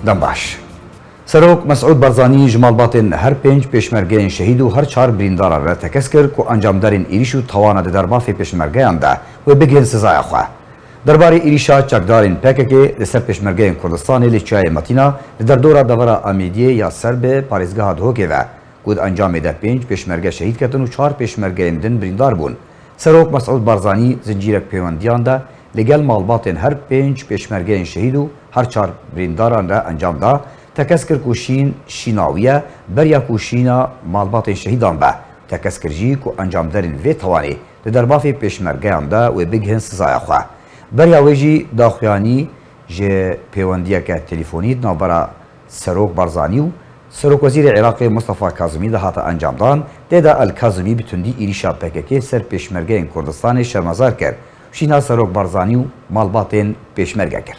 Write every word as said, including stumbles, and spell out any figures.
Dem baş. Serok Mesûd Barzanî ji malbatên her pênc pêşmergeyên şehîd û her çar birîndaran re tekez kir ku encamdarên êrîş û tawana di derbafê pêşmergeyan de wê bigihên sizaya xwe. Derbarê êrîşa çekdarên P K K li ser pêşmergeyên Kurdistanê li Çiyayê Metîna li derdora devera Amêdiyê ya ser bi parêzgeha Duhokê ve, ku di encamê de pênc pêşmerge şehîd ketin û çar pêşmergeyên din birîndar bûn. Serok Mesûd Barzanî zincîrek pêwendiyan de li gel malbatên her pênc pêşmergeyên şehîd û her çar birîndaran re encam da, tekez kir ku şîn şîna wî ye, beriya ku şîna malbatên şehîdan be. Tekez kir jî ku encamderên vê tawanê di derbafê pêşmergeyan de wê bigihên sizaya xwe. Beriya wê jî daxuyanî ji pêwendiyeke telîfonî di navbera Serok Barzanî û Serokwezîrê Iraqê Mustafa Kazimî de hate encamdan. Tê de El Kazimî bi tundî êrîşa P K K ser pêşmergeyên Kurdistanê şermezar kir. Şîna Serok Barzanî û malbatên pêşmerge kir.